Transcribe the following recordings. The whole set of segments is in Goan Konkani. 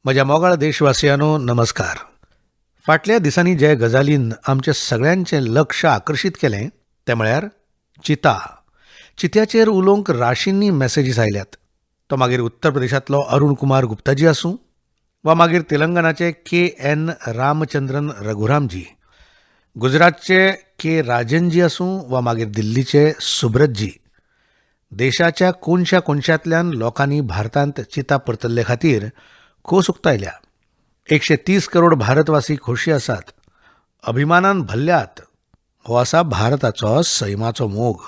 म्हज्या मोगाळ देशवासियांनो, नमस्कार. फाटल्या दिसांनी जे गजालीन आमच्या सगळ्यांचें लक्ष आकर्शीत केलें तें म्हळ्यार चिता. चित्याचेर उलोवंक राशींनी मॅसेजीस आयल्यात. तो मागीर उत्तर प्रदेशांतलो अरुण कुमार गुप्ताजी आसूं वा मागीर तेलंगणाचे के एन रामचंद्रन रघुरामजी, गुजरातचे के राजनजी आसूं वा मागीर दिल्लीचे सुब्रतजी. देशाच्या कोनशा कोनशांतल्यान लोकांनी भारतांत चिता परतल्ले खातीर खोस उक्तायल्या. 130 करोड भारतवासी खोशी आसात, अभिमानान भरल्यात. हो आसा भारताचो सैमाचो मोग.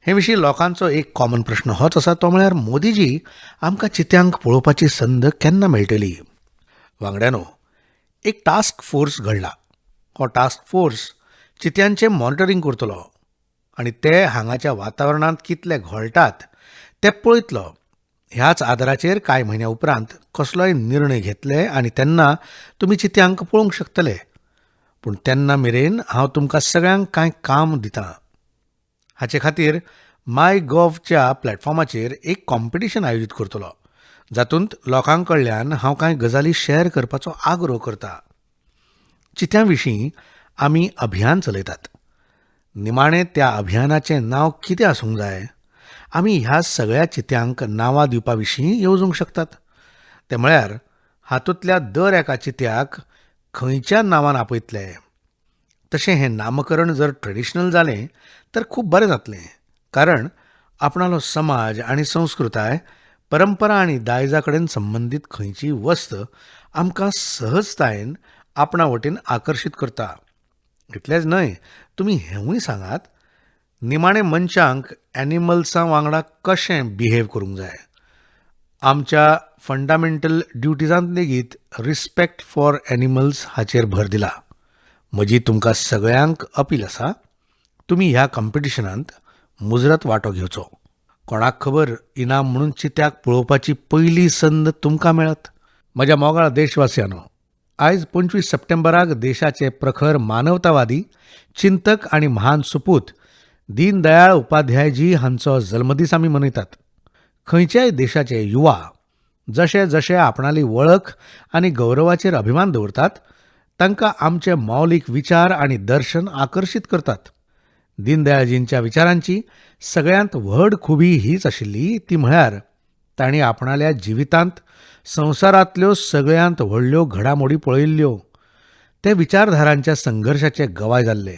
हे विशीं लोकांचो एक कॉमन प्रश्न होच आसा, तो म्हळ्यार मोदीजी, आमकां चित्यांक पळोवपाची संद केन्ना मेळटली? वांगड्यानो, एक टास्क फोर्स घडला. हो टास्क फोर्स चित्यांचें मॉनिटरींग करतलो आनी ते हांगाच्या वातावरणांत कितले घोळटात ते पळयतलो. ह्याच आदाराचेर कांय म्हयन्या उपरांत कसलोय निर्णय घेतले आनी तेन्ना तुमी चित्यांक पळोवंक शकतले. पूण तेन्ना मेरेन हांव तुमकां सगळ्यांक कांय काम दितां. हाचे खातीर माय गॉवच्या प्लॅटफॉर्माचेर एक कॉम्पिटिशन आयोजीत करतलो, जातूंत लोकां कडल्यान हांव कांय गजाली शॅर करपाचो आग्रो करता. चित्यां विशीं आमी अभियान चलयतात. निमाणें त्या अभियानाचें नांव कितें आसूंक जाय? आमी ह्या सगळ्या चित्यांक नांवां दिवपा विशीं येवजूंक शकतात. तें म्हळ्यार हातूंतल्या दर एका चित्याक खंयच्या नांवान आपयतले. तशें हें नामकरण जर ट्रेडिशनल जालें तर खूब बरें जातलें, कारण आपणालो समाज आनी संस्कृताय, परंपरा आनी दायजा कडेन संबंदीत खंयचीय वस्त आमकां सहजतायेन आपणा वटेन आकर्शीत करता. इतलेंच न्हय, तुमी हेंवूय सांगात, निमाणें मनशांक एनिमल्सां वांगडा कशें बिहेव करूंक जाय. आमच्या फंडामेंटल ड्युटिजांत लेगीत रिस्पेक्ट फॉर एनिमल्स हाचेर भर दिला. म्हजी तुमकां सगळ्यांक अपील आसा, तुमी ह्या कॉम्पिटिशनांत मुजरत वांटो घेवचो. कोणाक खबर, इनाम म्हणून चित्याक पळोवपाची पयली संद तुमकां मेळत. म्हज्या मोगाळ देशवासियांनो, आयज 25 सप्टेंबराक देशाचे प्रखर मानवतावादी चिंतक आनी महान सुपूत दीनदयाळ उपाध्यायजी हांचो जल्मदीस आमी मनयतात. खंयच्याय देशाचे युवा जशे जशे आपणाली वळख आनी गौरवाचेर अभिमान दवरतात, तांकां आमचे मौलिक विचार आनी दर्शन आकर्शीत करतात. दीनदयाळजींच्या विचारांची सगळ्यांत व्हड खुबी हीच आशिल्ली, ती म्हळ्यार तांणी आपणाल्या जिवितांत संवसारांतल्यो सगळ्यांत व्हडल्यो घडामोडी पळयिल्ल्यो. ते विचारधारांच्या संघर्शाचे गवाय जाल्ले.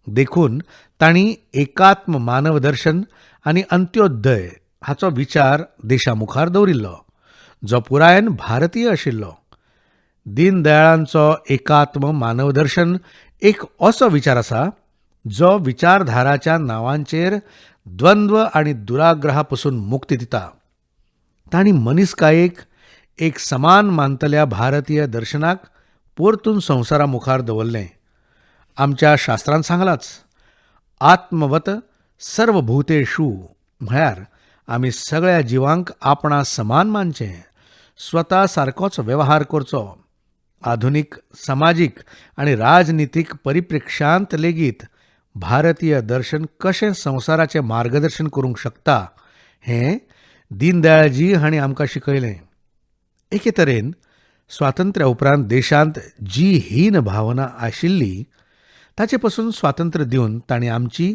देखून तांणी एकात्म मानवदर्शन आनी अंत्योदय हाचो विचार देशा मुखार दवरिल्लो, जो पुरायेन भारतीय आशिल्लो. दीनदयाळांचो एकात्म मानवदर्शन एक असो विचार आसा जो विचारधाराच्या नांवांचेर द्वंद्व आनी दुराग्रहा पसून मुक्ती दिता. तांणी मनीसकायेक एक समान मानतल्या भारतीय दर्शनाक परतून संवसारा मुखार दवरलें. आमच्या शास्त्रान सांगलाच, आत्मवत सर्वभूतेषु, म्हळ्यार आमी सगळ्या जिवांक आपणा समान मानचें, स्वता सारकोच वेव्हार करचो. आधुनीक समाजीक आनी राजनितीक परिप्रेक्षांत लेगीत भारतीय दर्शन कशें संवसाराचें मार्गदर्शन करूंक शकता हें दीनदयाळजी हांणी आमकां शिकयलें. एके तरेन स्वातंत्र्या उपरांत देशांत जी हीन भावना आशिल्ली ताचे पसून स्वातंत्र्य दिवन तांणी आमची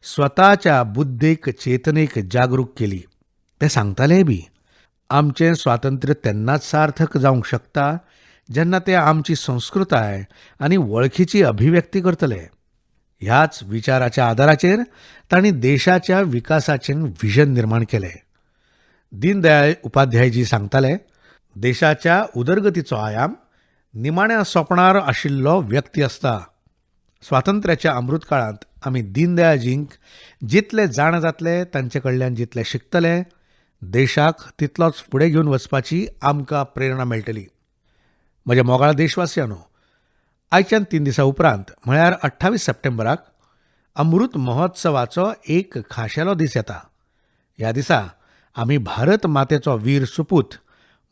स्वताच्या बुद्धीक, चेतनेक जागरूक केली. ते सांगतालेय बी, आमचें स्वातंत्र्य तेन्नाच सार्थक जावंक शकता जेन्ना ते आमची संस्कृताय आनी वळखीची अभिव्यक्ती करतले. ह्याच विचाराच्या आदाराचेर तांणी देशाच्या विकासाचें विजन निर्माण केलें. दीनदयाळ उपाध्यायजी सांगताले, देशाच्या उदरगतीचो आयाम निमाण्या सोंपणार आशिल्लो व्यक्ती आसता. स्वातंत्र्याच्या अमृतकाळांत आमी दीनदयाळजींक जितले जाणा जातले, तांचे कडल्यान जितले शिकतले, देशाक तितलोच फुडें घेवन वचपाची आमकां प्रेरणा मेळटली. म्हज्या मोगाळ देशवासियांनो, आयच्यान 3 दिसां उपरांत म्हळ्यार 28 सप्टेंबराक अमृत महोत्सवाचो एक खाशेलो दीस येता. ह्या दिसा आमी भारत मातेचो वीर सुपूत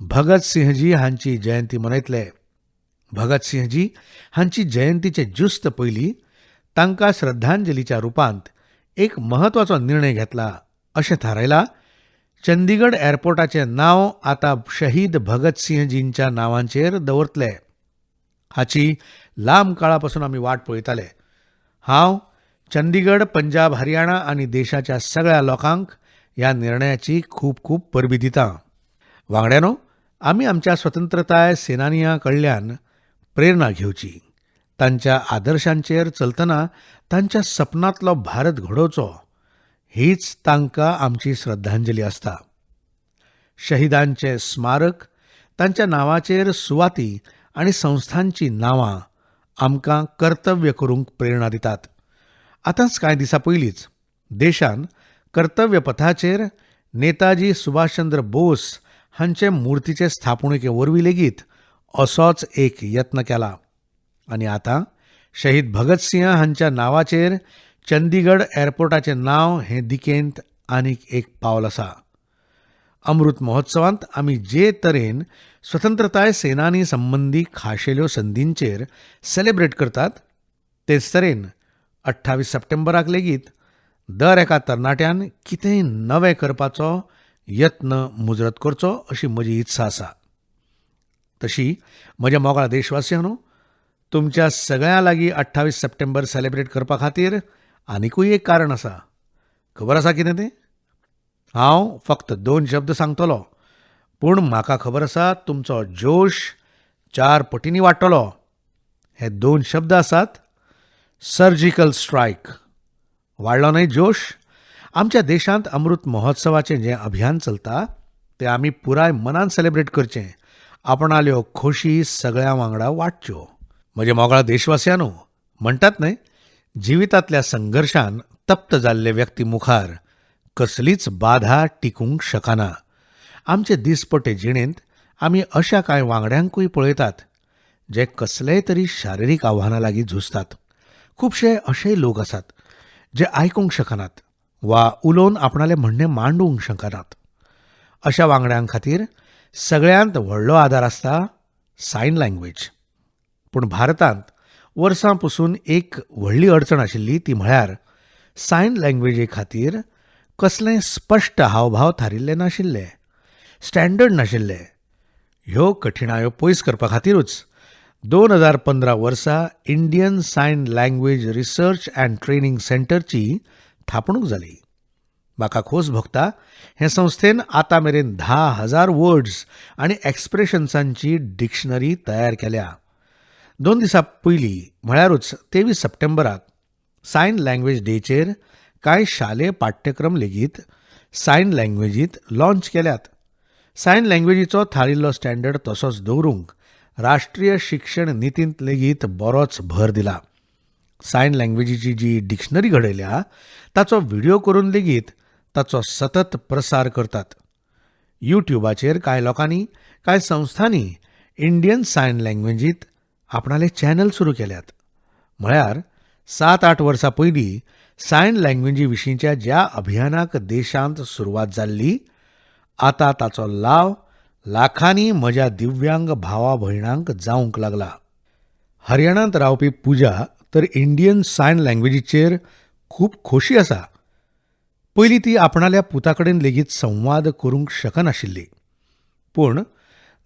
भगत सिंहजी हांची जयंती मनयतले. भगत सिंहजी हांची जयंतीचे जुस्त पयलीं तांकां श्रद्धांजलीच्या रुपांत एक म्हत्वाचो निर्णय घेतला अशें थारायलां. चंदीगड एअरपोर्टाचें नांव आतां शहीद भगतसिंहजींच्या नांवांचेर दवरतले. हाची लांब काळा पसून आमी वाट पळयताले. हांव चंदीगड, पंजाब, हरियाणा आनी देशाच्या सगळ्या लोकांक ह्या निर्णयाची खूब खूब परबीं दितां. वांगड्यांनो, आमी आमच्या स्वतंत्रताय सेनानियां कडल्यान प्रेरणा घेवची. तांच्या आदर्शांचेर चलतना तांच्या सपनांतलो भारत घडोवचो हीच तांकां आमची श्रद्धांजली आसता. शहीदांचें स्मारक, तांच्या नांवाचेर सुवाती आनी संस्थांचीं नांवां आमकां कर्तव्य करूंक प्रेरणा दितात. आतांच कांय दिसां पयलींच देशान कर्तव्य पथाचेर नेताजी सुभाषचंद्र बोस हांचे मुर्तीचे स्थापणुके वरवीं लेगीत असोच एक यत्न केला आनी आतां शहीद भगतसिंह हांच्या नांवाचेर चंदीगड एअरपोर्टाचें नांव हे दिकेंत आनीक एक पावल आसा. अमृत महोत्सवांत आमी जे तरेन स्वतंत्रताय सेनानी संबंदी खाशेल्यो संदींचेर सेलेब्रेट करतात तेच तरेन 28 सप्टेंबराक लेगीत दर एका तरणाट्यान कितेंय नवें करपाचो यत्न मुजरत करचो अशी म्हजी इत्सा आसा. तशी म्हज्या मोगाळ देशवासियांनो, तुमच्या सगळ्यां लागीं 28 सप्टेंबर सेलेब्रेट करपा खातीर आनिकूय एक कारण आसा. खबर आसा कितें तें? हांव फक्त 2 शब्द सांगतलो, पूण म्हाका खबर आसा तुमचो जोश 4 पटींनी वाडटलो. हे 2 शब्द आसात, सर्जिकल स्ट्रायक. वाडलो न्हय जोश? आमच्या देशांत अमृत महोत्सवाचें जें अभियान चलता तें आमी पुराय मनान सेलेब्रेट करचें. आपणाल्यो खोशी सगळ्यां वांगडा वांटच्यो. म्हजे मोगाळ देशवासियांनो, म्हणटात न्हय, जिवितांतल्या संघर्शान तप्त जाल्ले व्यक्ती मुखार कसलीच बाधा टिकूंक शकना. आमचे दिसपटे जिणेंत आमी अशा कांय वांगड्यांकूय पळयतात जे कसलेय तरी शारिरीक आव्हानां लागीं झुजतात. खुबशे अशेय लोक आसात जे आयकूंक शकनात वा उलोवन आपणालें म्हणणें मांडूंक शकनात. अशा वांगड्यां खातीर सगळ्यांत व्हडलो आदार आसता सायन लँग्वेज. पूण भारतांत वर्सां पसून एक व्हडली अडचण आशिल्ली ती म्हळ्यार सायन लँग्वेजे खातीर कसलें स्पश्ट हावभाव थारिल्ले नाशिल्ले, स्टँडर्ड नाशिल्ले. ह्यो कठिणायो पयस करपा खातीरूच 2015 वर्सा Indian sign language research and training सेंटरची थापणूक जाली. म्हाका खोस भोगता हे संस्थेन आतां मेरेन 10,000 वर्ड्स आनी एक्सप्रेशन्सांची डिक्शनरी तयार केल्या. 2 दिसां पयलीं म्हळ्यारूच 23 सप्टेंबराक सायन लँग्वेज डेचेर कांय शालेय पाठ्यक्रम लेगीत सायन लँग्वेजींत लॉन्च केल्यात. सायन लँग्वेजीचो थारिल्लो स्टँडर्ड तसोच दवरूंक राष्ट्रीय शिक्षण नितींत लेगीत बरोच भर दिला. सायन लँग्वेजीची जी डिक्शनरी घडयल्या ताचो व्हिडियो करून लेगीत ताचो सतत प्रसार करतात. यूट्यूबाचेर कांय लोकांनी, कांय संस्थांनी इंडियन सायन लँग्वेजींत आपणाले चॅनल सुरू केल्यात. म्हळ्यार 7-8 वर्सां पयलीं सायन लँग्वेजी विशींच्या ज्या अभियानाक देशांत सुरवात जाल्ली आतां ताचो लाव लाखांनी म्हज्या दिव्यांग भावा भयणांक जावंक लागला. हरियाणांत रावपी पूजा तर इंडियन सायन लँग्वेजीचेर खूब खोशी आसा. पयलीं ती आपणाल्या पुता कडेन लेगीत संवाद करूंक शकनाशिल्ली, पूण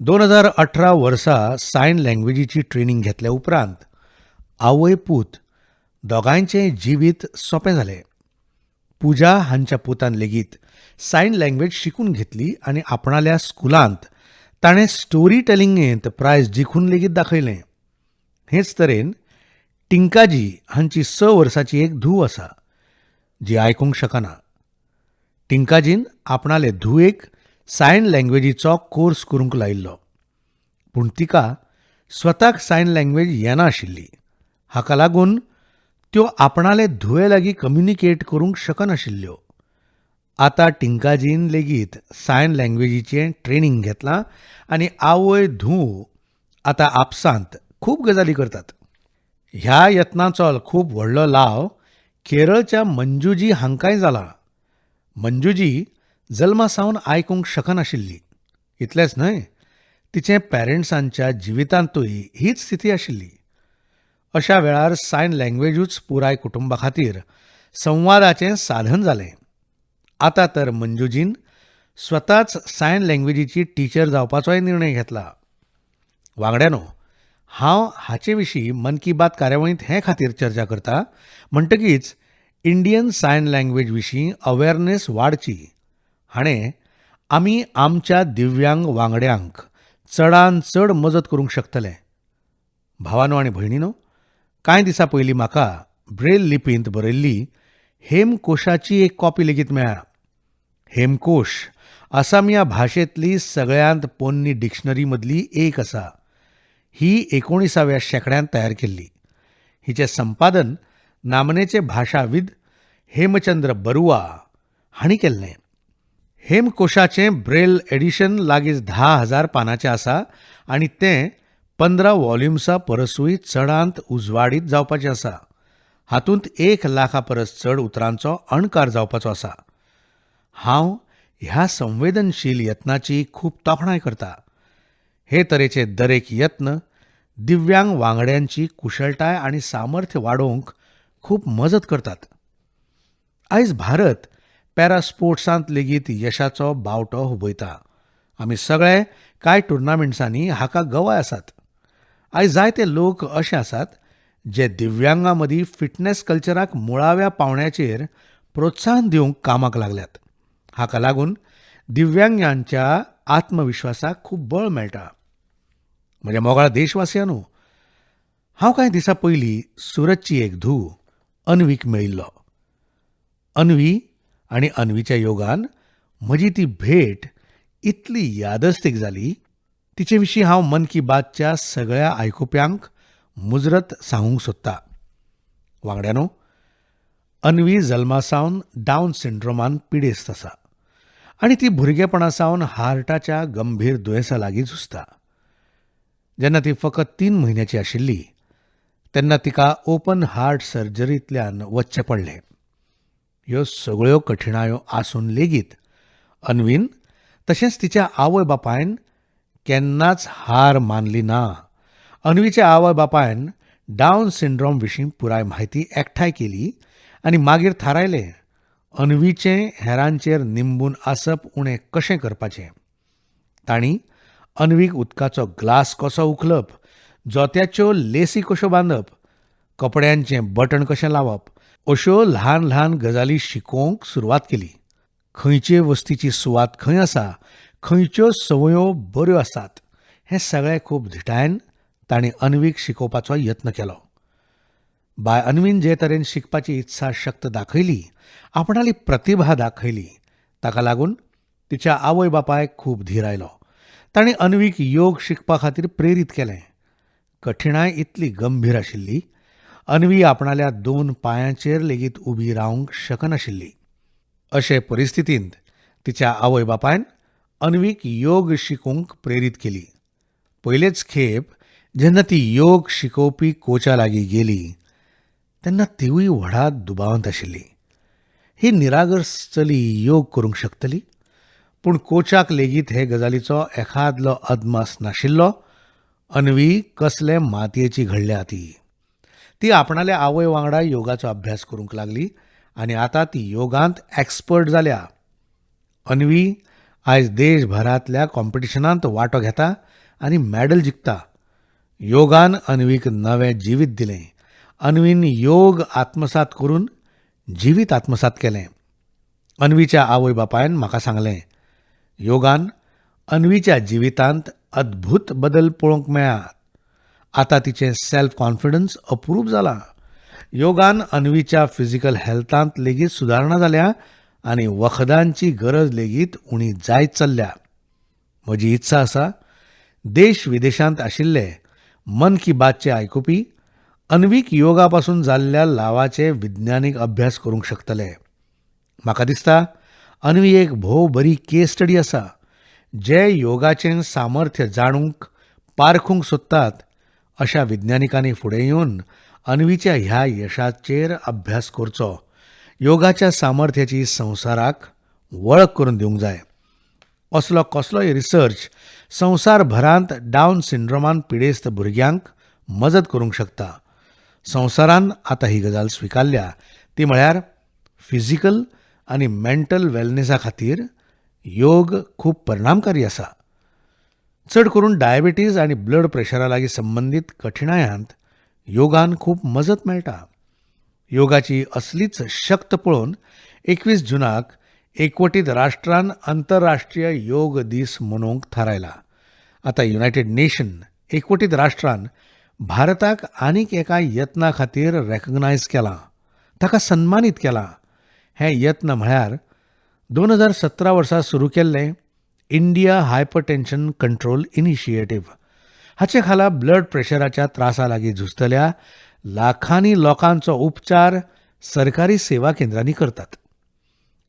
2018 वर्सा सायन लँग्वेजीची ट्रेनींग घेतल्या उपरांत आवय पूत दोगांयचें जिवीत सोंपें जालें. पूजा हांच्या पुतान लेगीत सायन लँग्वेज शिकून घेतली आनी आपणाल्या स्कुलांत ताणें स्टोरी टेलिंगेंत प्रायज जिखून लेगीत दाखयलें. हेच तरेन टिंकाजी हांची 6 वर्सांची एक धूव आसा जी आयकूंक शकना. टिंकाजीन आपणाले धुवेक सायन लँग्वेजीचो कोर्स करूंक लायिल्लो, पूण तिका स्वताक सायन लँग्वेज येनाशिल्ली. हाका लागून त्यो आपणाले धुवे लागीं कम्युनिकेट करूंक शकनाशिल्ल्यो. आतां टिंकाजीन लेगीत सायन लँग्वेजीचें ट्रेनींग घेतलां आनी आवय धूव आतां आपसांत खूब गजाली करतात. ह्या यत्नाचो खूब व्हडलो लाव केरळच्या मंजूजी हांकांय जाला. मंजूजी जल्मा सावन आयकूंक शकनाशिल्ली. इतलेंच न्हय, तिचें पॅरंट्सांच्या जिवितांतूय हीच स्थिती आशिल्ली. अशा वेळार सायन लँग्वेजूच पुराय कुटुंबा खातीर संवादाचें साधन जालें. आतां तर मंजूजीन स्वताच सायन लँग्वेजीची टिचर जावपाचोय निर्णय घेतला. वांगड्यानो, हांव हाचे विशीं मन की बात कार्यावळींत हे खातीर चर्चा करता म्हणटकीच इंडियन सायन लँग्वेज विशीं अवेरनेस वाडची हाणें आमी आमच्या दिव्यांग वांगड्यांक चडान चड मजत करूंक शकतले. भावानो आनी भयणीनो, कांय दिसां पयलीं म्हाका ब्रेल लिपींत बरयल्ली हेमकोशाची एक कॉपी लेगीत मेळ्ळ्या. हेमकोश आसामिया भाशेंतली सगळ्यांत पोन्नी डिक्शनरी मदली एक आसा. ही 19व्या शेंकड्यांत तयार केल्ली. हिचें संपादन नामनेचे भाशाविद हेमचंद्र बरुआ हांणी केल्लें. हेमकोशाचें ब्रेल एडिशन लागींच 10,000 पानांचें आसा आनी तें 15 वॉल्युम्सां परसूय चडांत उजवाडीत जावपाचें आसा. हातूंत 1 लाखा परस चड उतरांचो अणकार जावपाचो आसा. हांव ह्या संवेदनशील यत्नाची खूब तोखणाय करता. हे तरेचे दरेक यत्न दिव्यांग वांगड्यांची कुशळटाय आनी सामर्थ्य वाडोवंक खूब मजत करतात. आयज भारत पॅरा स्पोर्ट्सांत लेगीत यशाचो बावटो हुबयता. आमी सगळे कांय टुर्नामेंट्सांनी हाका गवाय आसात. आयज जायते लोक अशे आसात जे दिव्यांगां मदीं फिटनेस कल्चराक मुळाव्या पावंड्याचेर प्रोत्साहन दिवंक कामाक लागल्यात. हाका लागून दिव्यांगांच्या आत्मविश्वासाक खूब बळ मेळटा. म्हज्या मोगाळ देशवासियांनो, हांव कांय दिसां पयलीं सुरतची एक धूव अन्वीक मेळिल्लो. अन्वी आनी अन्वीच्या योगान म्हजी ती भेट इतली यादस्तीक जाली, तिचे विशीं हांव मन की बातच्या सगळ्या आयकुप्यांक मुजरत सांगूंक सोदता. वांगड्यानो, अन्वी जल्मा सावन डावन सिंड्रोमान पिडेस्त आसा आनी ती भुरगेपणा सावन हार्टाच्या गंभीर दुयेंसा लागीं झुजता. जेन्ना ती फकत 3 म्हयन्याची आशिल्ली तेन्ना तिका ओपन हार्ट सर्जरींतल्यान वचचें पडलें. ह्यो सगळ्यो कठिणायो आसून लेगीत अन्वीन तशेंच तिच्या आवय बापायन केन्नाच हार मानली ना. अन्वीच्या आवय बापायन डावन सिंड्रोम विशीं पुराय म्हायती एकठांय केली आनी मागीर थारायलें अन्वीचें हेरांचेर निंबून आसप उणें कशें करपाचें. तांणी अन्वीक उदकाचो ग्लास कसो उखलप, जोत्याच्यो लेसी कश्यो बांदप, कपड्यांचें बटण कशें लावप अश्यो ल्हान ल्हान गजाली शिकोवंक सुरवात केली. खंयचे वस्तीची सुवात खंय आसा, खंयच्यो संवयो बऱ्यो आसात हें सगळें खूब धिटायेन तांणी अन्वीक शिकोवपाचो यत्न केलो. बाय अन्वीन जे तरेन शिकपाची इत्सा शक्त दाखयली, आपणाली प्रतिभा दाखयली, ताका लागून तिच्या आवय बापायक खूब धीर आयलो. तांणी अन्वीक योग शिकपा खातीर प्रेरीत केलें. कठिणाय इतली गंभीर आशिल्ली, अन्वी आपणाल्या 2 पांयांचेर लेगीत उबी रावंक शकनाशिल्ली. अशे परिस्थितींत तिच्या आवय बापायन अन्वीक योग शिकूंक प्रेरीत केली. पयलेच खेप जेन्ना ती योग शिकोवपी कोचा लागीं गेली तेन्ना तिवूय व्हडा दुबावांत आशिल्ली. ही निरागस चली योग करूंक शकतली? पूण कोचाक लेगीत हे गजालीचो एखादलो अदमास नाशिल्लो. अन्वी कसले मातयेची घडल्या ती. ती आपणाल्या आवय वांगडा योगाचो अभ्यास करूंक लागली आनी आतां ती योगांत एक्सपर्ट जाल्या. अन्वी आयज देशभरांतल्या कॉम्पिटिशनांत वांटो घेता आनी मॅडल जिखता. योगान अन्वीक नवें जिवीत दिलें. अन्वीन योग आत्मसात करून जिवीत आत्मसात केलें. अन्वीच्या आवय बापायन म्हाका सांगलें, योगान अन्वीच्या जिवितांत अद्भूत बदल पळोवंक मेळ्ळा. आतां तिचें सेल्फ कॉन्फिडन्स अप्रूप जालां. योगान अन्वीच्या फिजिकल हेल्थांत लेगीत सुदारणा जाल्या आनी वखदांची गरज लेगीत उणी जायत चल्ल्या. म्हजी इत्सा आसा देश विदेशांत आशिल्ले मन की बातचे आयकुपी अन्वीक योगा पासून जाल्ल्या लावाचे विज्ञानीक अभ्यास करूंक शकतले. म्हाका दिसता अन्वी एक भोव बरी केस स्टडी आसा. जे योगाचें सामर्थ्य जाणूंक पारखूंक सोदतात अशा विज्ञानिकांनी फुडें येवन अन्वीच्या ह्या यशाचेर अभ्यास करचो. योगाच्या सामर्थ्याची संवसाराक वळख करून दिवंक जाय. असलो कसलोय रिसर्च संवसारभरांत डावन सिंड्रोमान पिडेस्त भुरग्यांक मजत करूंक शकता. संवसारान आतां ही गजाल स्विकारल्या, ती म्हळ्यार फिजिकल आनी मेंटल वेलनेसा खातीर योग खूब परिणामकारी आसा. चड करून डायबिटीज आनी ब्लड प्रेशरा लागीं संबंदीत कठिणायांत योगान खूब मजत मेळटा. योगाची असलीच शक्त पळोवन 21 जुनाक एकवटीत राष्ट्रान आंतरराष्ट्रीय योग दीस मनोवंक थारायला. आतां युनायटेड नेशन एकवटीत राष्ट्रान भारताक आनीक एका यत्ना खातीर रेकग्नायज केलां, ताका सन्मानीत केलां. हे यत्न म्हळ्यार 2017 वर्सा सुरू केल्लें इंडिया हायपरटेन्शन कंट्रोल इनिशिएटीव्ह. हाचे खाला ब्लड प्रेशराच्या त्रासा लागीं झुजतल्या लाखांनी लोकांचो उपचार सरकारी सेवा केंद्रांनी करतात.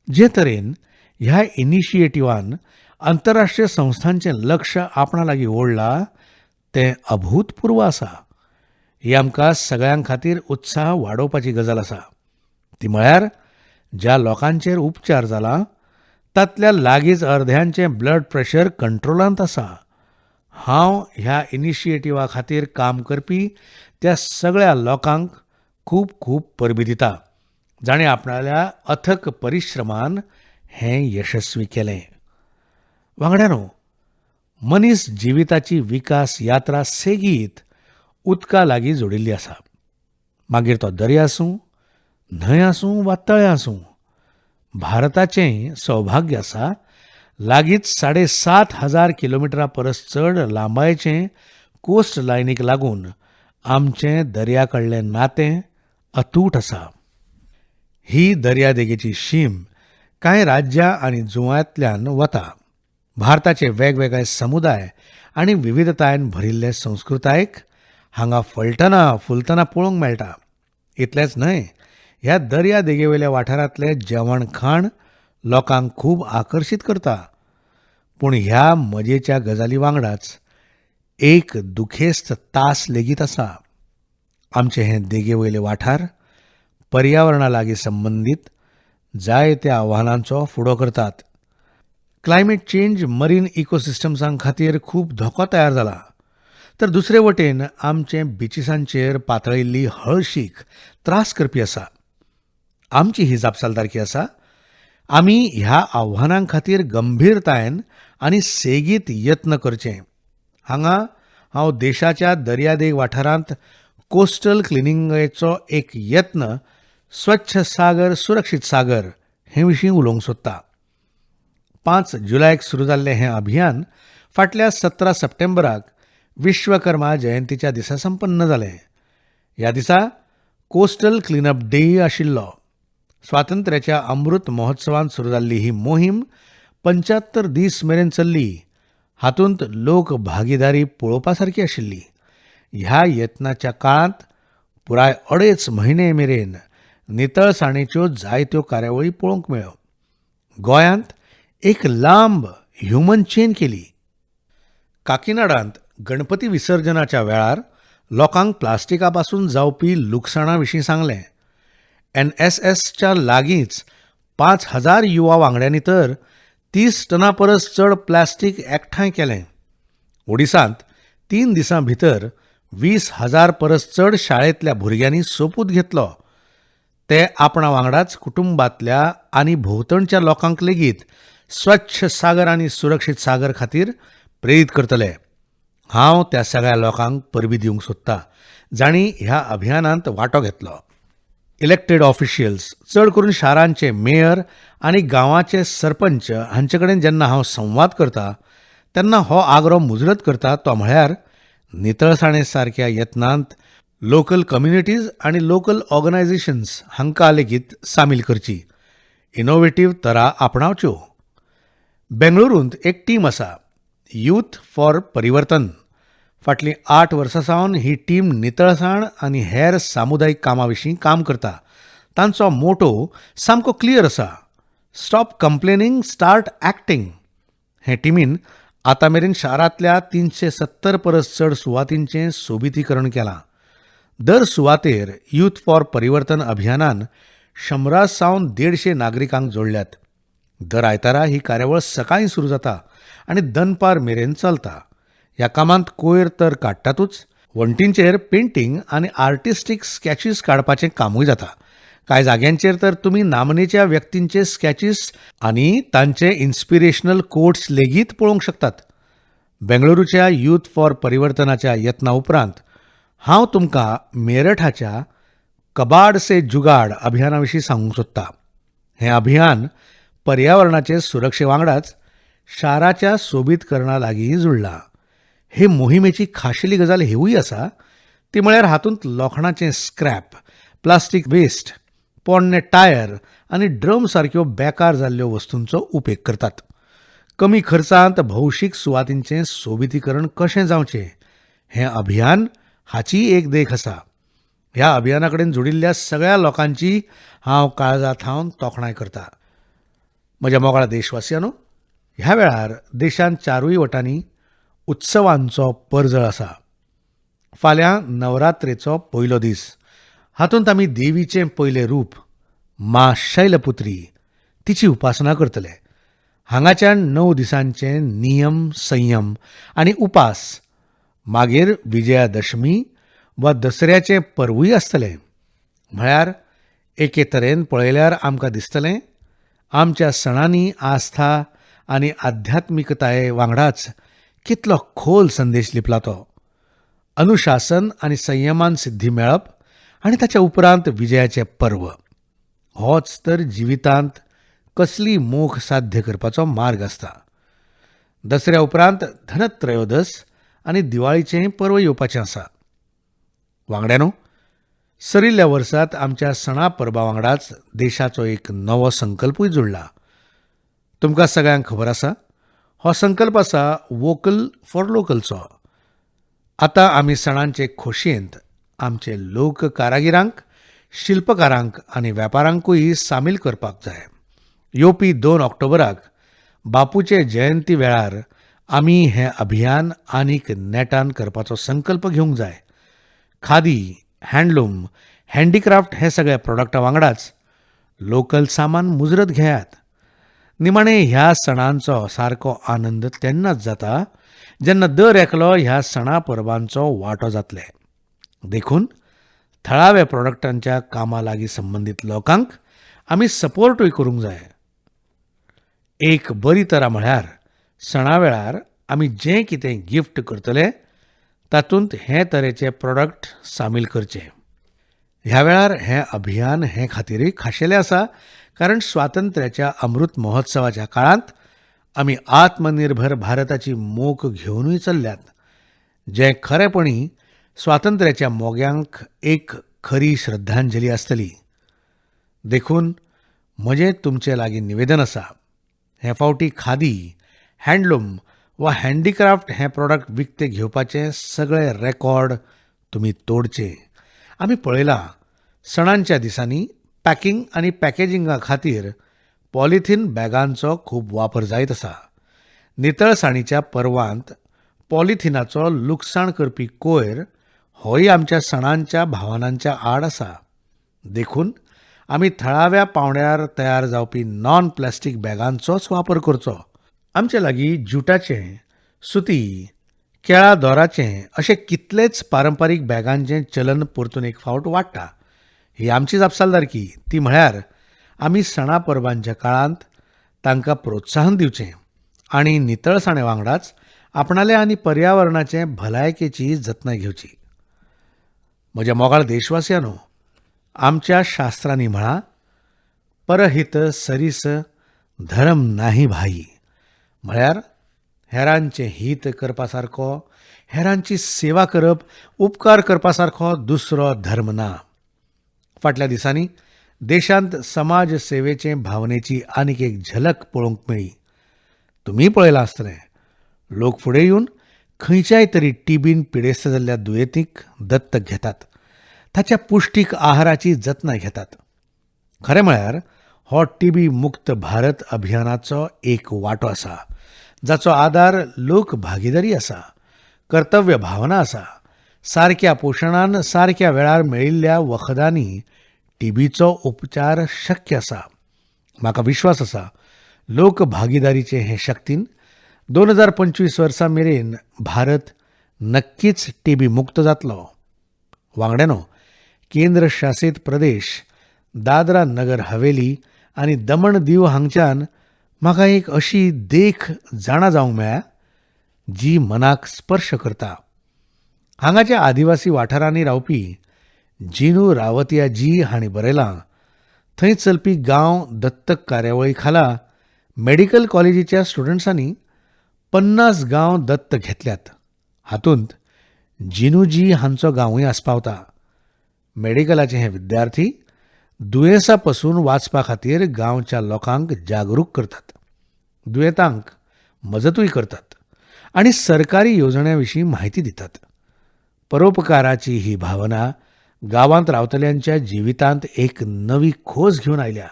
जे तरेन ह्या इनिशिएटिव्हान आंतरराष्ट्रीय संस्थांचें लक्ष आपणा लागीं ओडलां तें अभूतपूर्व आसा. ही आमकां सगळ्यां खातीर उत्साह वाडोवपाची गजाल आसा. ती म्हळ्यार ज्या लोकांचेर उपचार जाला तांतल्या लागींच अर्द्यांचें ब्लड प्रेशर कंट्रोलांत आसा. हांव ह्या इनिशिएटिव्हा खातीर काम करपी त्या सगळ्या लोकांक खूब खूब परबीं दिता जाणें आपणाल्या अथक परिश्रमान हें यशस्वी केलें. वांगड्यांनो, मनीस जिविताची विकास यात्रा सेगीत उदका लागीं जोडिल्ली आसा. मागीर तो दर्या आसूं, न्हंय आसूं वा तळें आसूं. भारताचें सौभाग्य आसा लागींच 7,500 किलोमिटरा परस चड लांबायेचें कोस्ट लायनीक लागून आमचें दर्या कडलें नातें अतूट आसा. ही दर्यादेगेची शीम कांय राज्यां आनी जुंव्यांतल्यान वता. भारताचे वेगवेगळे समुदाय आनी विविधतायेन भरिल्ले संस्कृतायेक हांगा फळटना फुलतना पळोवंक मेळटा. इतलेंच न्हय, ह्या दर्यादेगेवयल्या वाठारांतलें जेवण खाण लोकांक खूब आकर्शीत करता. पूण ह्या मजेच्या गजाली वांगडाच एक दुखेस्त तास लेगीत आसा. आमचे हे देगेवयले वाठार पर्यावरणा लागीं संबंदीत जायत्या आव्हानांचो फुडो करतात. क्लायमेट चेंज मरीन इकोसिस्टम्सां खातीर खूब धोको तयार जाला, तर दुसरे वटेन आमचे बिचिसांचेर पातळिल्ली हळशीक त्रास करपी आसा. आमची ही जापसालदारकी आसा आमी ह्या आव्हानां खातीर गंभीरतायेन आनी सेगीत यत्न करचे. हांगा हांव देशाच्या दर्यादेग वाठारांत कोस्टल क्लिनिंगेचो एक यत्न स्वच्छ सागर सुरक्षीत सागर हे विशीं उलोवंक सोदता. 5 जुलयाक सुरू जाल्लें हें अभियान फाटल्या 17 सप्टेंबराक विश्वकर्मा जयंतीच्या दिसा संपन्न जालें. ह्या दिसा कोस्टल क्लिनअप डे आशिल्लो. स्वातंत्र्याच्या अमृत महोत्सवांत सुरू जाल्ली ही मोहीम 75 दीस मेरेन चल्ली. हातूंत लोक भागीदारी पळोवपा सारकी आशिल्ली. ह्या यत्नाच्या काळांत पुराय 2.5 म्हयने मेरेन नितळसाणेच्यो जायत्यो कार्यावळी पळोवंक मेळ्ळ्यो. गोंयांत एक लांब ह्युमन चेन केली. काकीनाडांत गणपती विसर्जनाच्या वेळार लोकांक प्लास्टिका पासून जावपी लुकसाणा विशीं सांगलें. NSSच्या लागींच 5,000 युवा वांगड्यांनी तर 30 टना परस चड प्लास्टीक एकठांय केलें. ओडिसांत 3 दिसां भितर 20,000 परस चड शाळेंतल्या भुरग्यांनी सोपूत घेतलो. ते आपणा वांगडाच कुटुंबांतल्या आनी भोंवतणच्या लोकांक लेगीत स्वच्छ सागर आनी सुरक्षीत सागर खातीर प्रेरीत करतले. हांव त्या सगळ्या लोकांक परबीं दिवंक सोदता जांणी ह्या अभियानांत वांटो घेतलो. इलेक्टेड ऑफिशियल्स, चड करून शारांचे मेयर आनी गांवाचे सरपंच हांचे कडेन जेन्ना हांव संवाद करता तेन्ना हो आग्रो मुजरत करता तो म्हळ्यार नितळसाणे सारक्या यत्नांत लोकल कम्युनिटीज आनी लोकल ऑर्गनायझेशन्स हांकां लेगीत सामील करची, इनोवेटीव तरा आपणावच्यो. बेंगळुरूंत एक टीम आसा, यूथ फॉर परिवर्तन. फाटलीं 8 वर्सां सावन ही टीम नितळसाण आनी हेर सामुदायीक कामां विशीं काम करता. तांचो मोटो सामको क्लियर आसा, स्टॉप कंप्लेनिंग स्टार्ट ॲक्टिंग. हे टिमीन आतां मेरेन शारांतल्या 370 परस चड सुवातींचें सोबितीकरण केलां. दर सुवातेर यूथ फॉर परिवर्तन अभियानान 100 सावन 150 नागरिकांक जोडल्यात. दर आयतारा ही कार्यावळ सकाळीं सुरू जाता आनी दनपार मेरेन चलता. ह्या कामांत कोयर तर काडटातूच, वण्टींचेर पेंटींग आनी आर्टिस्टीक स्कॅचीस काडपाचें कामूय जाता. कांय जाग्यांचेर तर तुमी नामनेच्या व्यक्तींचे स्कॅचीस आनी तांचे इन्स्पिरेशनल कोट्स लेगीत पळोवंक शकतात. बेंगळुरूच्या यूथ फॉर परिवर्तनाच्या यत्ना उपरांत हांव तुमकां मेरठाच्या कबाड से जुगाड अभियाना विशीं सांगूंक सोदतां. हें अभियान पर्यावरणाचे सुरक्षे वांगडाच शाराच्या सोबीतकरणा लागींय जुळ्ळां. हे मोहिमेची खाशेली गजाल हिवूय आसा, ती म्हळ्यार हातूंत लोखणाचें स्क्रॅप, प्लास्टीक वेस्ट, पोरणें टायर आनी ड्रम सारक्यो बेकार जाल्ल्यो वस्तूंचो उपेग करतात. कमी खर्चांत भौशीक सुवातींचें सोबितीकरण कशें जावचें हें अभियान हाचीय एक देख आसा. ह्या अभियाना कडेन जोडिल्ल्या सगळ्या लोकांची हांव काळजा थावन तोखणाय करता. म्हज्या मोगाळ देशवासियांनो, ह्या वेळार देशांत चारूय वटांनी उत्सवांचो परजळ आसा. फाल्यां नवरात्रेचो पयलो दीस. हातूंत आमी देवीचें पयलें रूप मां शैलपुत्री तिची उपासना करतले. हांगाच्यान 9 दिसांचे नियम, संयम आनी उपास, मागीर विजयादशमी वा दसऱ्याचें पर्वूय आसतलें. म्हळ्यार एके तरेन पळयल्यार आमकां दिसतलें आमच्या सणांनी आस्था आनी आध्यात्मिकताये वांगडाच कितलो खोल संदेश लिपला तो. अनुशासन आनी संयमान सिद्धी मेळप आनी ताच्या उपरांत विजयाचें पर्व होच तर जिवितांत कसली मोख साध्य करपाचो मार्ग आसता. दसऱ्या उपरांत धनत्रयोदस आनी दिवाळीचें पर्व येवपाचें आसा. वांगड्यानो, सरिल्ल्या वर्सांत आमच्या सणा परबा वांगडाच देशाचो एक नवो संकल्पूय जुळ्ळा. तुमकां सगळ्यांक खबर आसा, हो संकल्प आसा वोकल फॉर लोकलचो. आतां आमी सणांचे खोशयेंत आमचे लोक कारागिरांक, शिल्पकारांक आनी वेपारांकूय सामील करपाक जाय. येवपी 2 ऑक्टोबराक बापूचे जयंती वेळार आमी हें अभियान आनीक नेटान करपाचो संकल्प घेवंक जाय. खादी, हँडलूम, हँडीक्राफ्ट हे सगळ्या प्रोडक्टा वांगडाच लोकल सामान मुजरत घेयात. निमाणें ह्या सणांचो सारको आनंद तेन्नाच जाता जेन्ना दर एकलो ह्या सणा परबांचो वांटो जातले. देखून थळाव्या प्रोडक्टांच्या कामा लागीं संबंदीत लोकांक आमी सपोर्टूय करूंक जाय. एक बरी तरा म्हळ्यार सणा वेळार आमी जें कितें गिफ्ट करतले तातूंत हे तरेचे प्रोडक्ट सामील करचे. ह्या वेळार हें अभियान हे खातीरय खाशेलें आसा, कारण स्वातंत्र्याच्या अमृत महोत्सवाच्या काळांत आमी आत्मनिर्भर भारताची मोख घेवनूय चल्ल्यात, जें खरेपणी स्वातंत्र्याच्या मोग्यांक एक खरी श्रद्धांजली आसतली. देखून म्हजें तुमचे लागीं निवेदन आसा, हे फावटी खादी, हँडलूम वा हँडीक्राफ्ट हें प्रोडक्ट विकतें घेवपाचें सगळे रेकॉर्ड तुमी तोडचे. आमी पळयलां सणांच्या दिसांनी पॅकिंग आनी पॅकेजिंगा खातीर पॉलिथीन बॅगांचो खूब वापर जायत आसा. नितळसाणीच्या पर्वांत पॉलिथिनाचो लुकसाण करपी कोयर होय आमच्या सणांच्या भावनांच्या आड आसा. देखून आमी थळाव्या पावंड्यार तयार जावपी नॉन प्लास्टीक बॅगांचोच वापर करचो. आमचे लागीं ज्युटाचें, सुती, केळा दोराचें अशे कितलेच पारंपारीक बॅगांचें चलन परतून एक फावट वाडटा. ही आमची जापसालदारकी, ती म्हळ्यार आमी सणा परबांच्या काळांत तांकां प्रोत्साहन दिवचें आनी नितळसाणे वांगडाच आपणाले आनी पर्यावरणाचे भलायकेची जतनाय घेवची. म्हज्या मोगाळ देशवासियांनो, आमच्या शास्त्रांनी म्हळां, परहित सरीस धर्म नाही भाई. म्हळ्यार हेरांचें हित करपा सारको, हेरांची सेवा करप, उपकार करपा सारको दुसरो धर्म ना. फाटल्या दिसांनी देशांत समाज सेवेचे भावनेची आनीक एक झलक पळोवंक मेळ्ळी. तुमी पळयलां आसतलें, लोक फुडें येवन खंयच्याय तरी टीबीन पिडेस्त जाल्ल्या दुयेंतीक दत्तक घेतात, ताच्या पुश्टीक आहाराची जतनाय घेतात. खरें म्हळ्यार हो टीबी मुक्त भारत अभियानाचो एक वांटो आसा, जाचो आदार लोक भागीदारी आसा, कर्तव्य भावना आसा. सारक्या पोशणान सारक्या वेळार मेळिल्ल्या वखदांनी टीबीचो उपचार शक्य आसा. म्हाका विश्वास आसा लोक भागीदारीचे हे शक्तीन 2025 वर्सां मेरेन भारत नक्कीच टीबी मुक्त जातलो. वांगड्यानो, केंद्र शासीत प्रदेश दादरा नगर हवेली आनी दमण दीव हांगच्यान म्हाका एक अशी देख जाणा जावंक मेळ्ळ्या जी मनाक स्पर्श करता. हांगाच्या आदिवासी वाठारांनी रावपी जिनू रावतिया जी हांणी बरयलां, थंय चलपी गांव दत्तक कार्यावळी खाला मेडिकल कॉलेजीच्या स्टुडंट्सांनी 50 गांव दत्त घेतल्यात. हातूंत जिनूजी हांचो गांवूय आस्पावता. मेडिकलाचे हे विद्यार्थी दुयेंसा पसून वाचपा खातीर गांवच्या लोकांक जागरूक करतात, दुयेंतांक मजतूय करतात आनी सरकारी येवजण्यां विशीं म्हायती दितात. परोपकाराची ही भावना गांवांत रावतल्यांच्या जिवितांत एक नवी खोस घेवन आयल्या.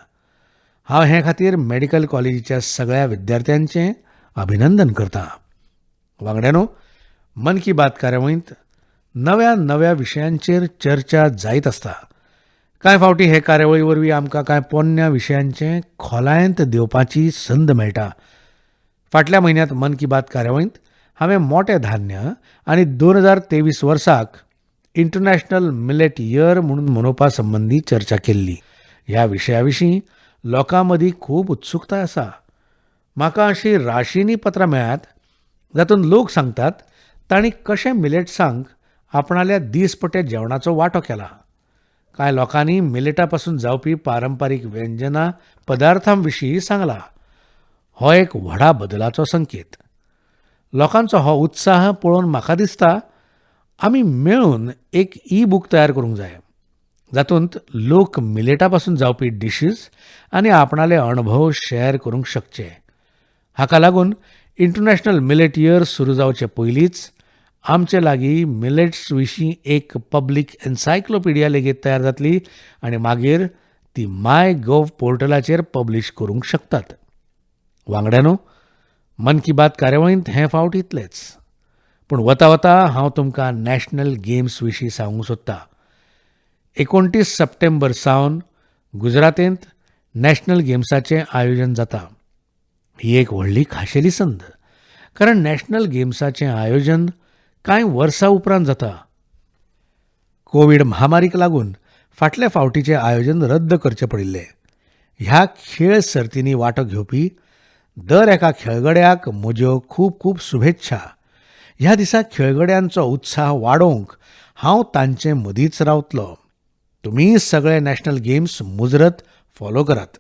हांव हे खातीर मेडिकल कॉलेजीच्या सगळ्या विद्यार्थ्यांचें अभिनंदन करतां. वांगड्यांनो, मन की बात कार्यावळींत नव्या नव्या विशयांचेर चर्चा जायत आसता. कांय फावटी हे कार्यावळी वरवीं आमकां कांय पोन्न्या विशयांचें खोलायेंत देंवपाची संद मेळटा. फाटल्या म्हयन्यांत मन की बात कार्यावळींत हांवें मोटें धान्य आनी 2023 वर्साक इंटरनॅशनल मिलेट इयर म्हणून मनोवपा संबंदी चर्चा केल्ली. ह्या विशया विशीं लोकां मदीं खूब उत्सुकताय आसा. म्हाका अशीं राशींनी पत्रां मेळ्ळ्यात जातूंत लोक सांगतात तांणी कशें मिलेट्सांक आपणाल्या दीसपट्ट्या जेवणाचो वांटो केला. कांय लोकांनी मिलेटा पसून जावपी पारंपारीक व्यंजनां पदार्थां विशीं सांगलां. हो एक व्हडा बदलाचो संकेत. लोकांचो हो उत्साह पळोवन म्हाका दिसता आमी मेळून एक ई बूक तयार करूंक जाय जातूंत लोक मिलेटा पसून जावपी डिशीज आनी आपणाले अणभव शेअर करूंक शकचे. हाका लागून इंटरनॅशनल मिलेट इयर सुरू जावचे पयलींच आमचे लागीं मिलेट्स विशीं एक पब्लीक एन्सायक्लोपिडिया लेगीत तयार जातली आनी मागीर ती माय गव्ह पोर्टलाचेर पब्लीश करूंक शकतात. वांगड्यांनो, मन की बात कार्यावळींत हे फावट इतलेच, पूण वता वता हांव तुमकां नॅशनल गेम्स विशीं सांगूंक सोदतां. 29 सप्टेंबर सावन गुजरातेंत नॅशनल गेम्साचें आयोजन जाता. ही एक व्हडली खाशेली संद, कारण नॅशनल गेम्साचें आयोजन कांय वर्सां उपरांत जाता. कोवीड महामारीक लागून फाटल्या फावटीचें आयोजन रद्द करचें पडिल्लें. ह्या खेळ सर्तींनी वांटो घेवपी दर एका खेळगड्याक म्हज्यो खूब खूब शुभेच्छा. ह्या दिसा खेळगड्यांचो उत्साह वाडोवंक हांव तांचे मदींच रावतलो. तुमी सगळे नॅशनल गेम्स मुजरत फॉलो करात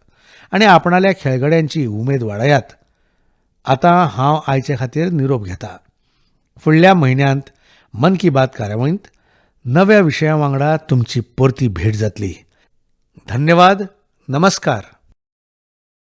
आनी आपणाल्या खेळगड्यांची उमेद वाडयात. आतां हांव आयचे खातीर निरोप घेता. फुडल्या म्हयन्यांत मन की बात कार्यावळींत नव्या विशया वांगडा तुमची परती भेट जातली. धन्यवाद. नमस्कार.